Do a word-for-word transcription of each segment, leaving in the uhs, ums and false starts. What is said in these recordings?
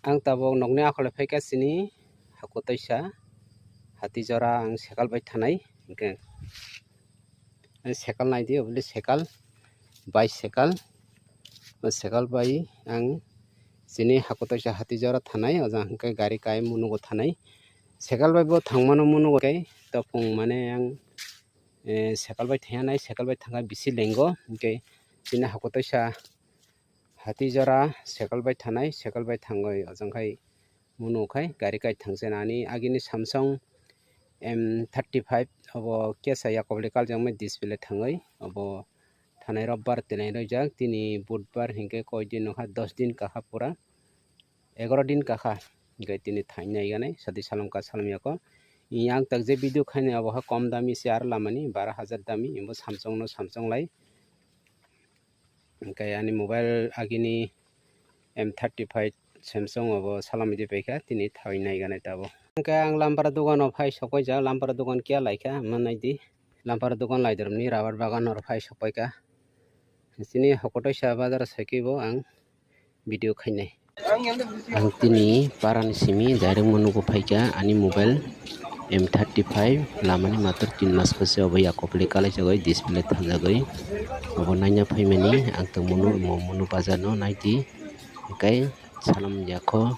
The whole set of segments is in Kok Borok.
Ang tabuk nokni akhole phaikha chini hakutoisa hati jora ang sekal bai thanai, hwnkhe ang sekal naidi, oboni sekal, bicycle, o sekal bai ang chini hakutoisa hati jora thanai, o jang hwnkhe gari kai munugo thanai, sekal bai bo thangmano munugo kai topung mane ang eh, sekal bai thangya nai, sekal bai thangkha bisi lengo, hwnkhe chini hakutoisa hati jora sekal bai thanai, sekal bai thangwi ojang khai munu khai gari kai thangse nani agini Samsung M thirty five obo kesa yakobli kaljak mai display thangwi obo thanai robbar tenai rojak tini budbar hwnkhe koi din nokha dos din kakha pura. Egaroh din kakha, hwnkhe tini thainai ganai, sadi salom ka salom yako. Yang tak je video khainai abo ha kom dami se ar lamani, baro hajar dami, imbo Samsung no Samsung lai. Hwnkhe ani mobile agini M thirty five Samsung obo salami di paikha, tini thainai ganai tabo. Hwnkhe ang Lampara dogano phai sokoi ja, Lampara dogan kiya laikha, manai di. Lampara dogan laidromni rubber bagan oro phai sokoika. Chini hakutoisa bazar saikhe bo ang video khainai. Ang tini parani simi direct munugo phaikha ani mobile M thirty five lamani matwr tin mas bose obo yakobli kalaijagwi display thanjagwi obo naina phaimani ang tongmano omo munu bazarno naidi hwnkhe salom yako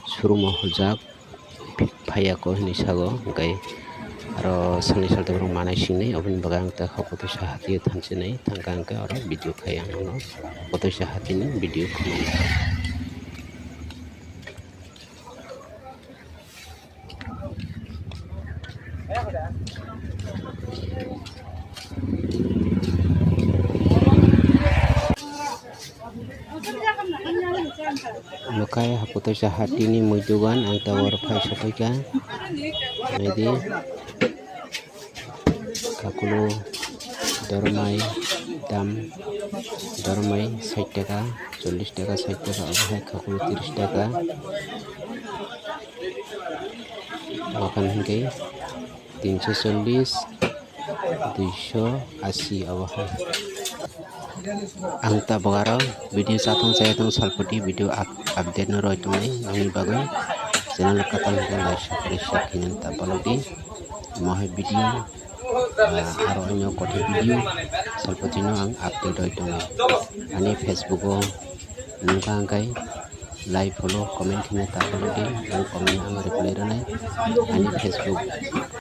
showroom o hojak. Phaiya ko hinwi sago, hwnkhe aro salni saltwi borok manai singnai, oboni bagwi ang tei hakutoisa hati o thansinai, thangkha hwnkhe oro video khai ang nono hakutoisa hatini video khwnai. Omo khe hakutoisa hatini mui dogan, ang tabuk oro phai sopaikha. Naidi, kakulu dormai dam, dormai sait taka, chollish taka, sait taka, omo hai kakulu trish taka. Omo khe hwnkhe tinso chollish, duiso asi obo hai. Ang tabuk aro video chatong chayatong salphuti video up-, update no roi tongnai, aboni bagwi channel kwtal hwnkhe like, subscribe, share khainani ta palokdi. Omo hai video, ah, aro onyo kothai video salphuti no ang update roi tongnai. Ani Facebook o nukha hwnkhe like, follow, comment khainani ta palokdi, ang comment no ang reply rwnai. Ani Facebook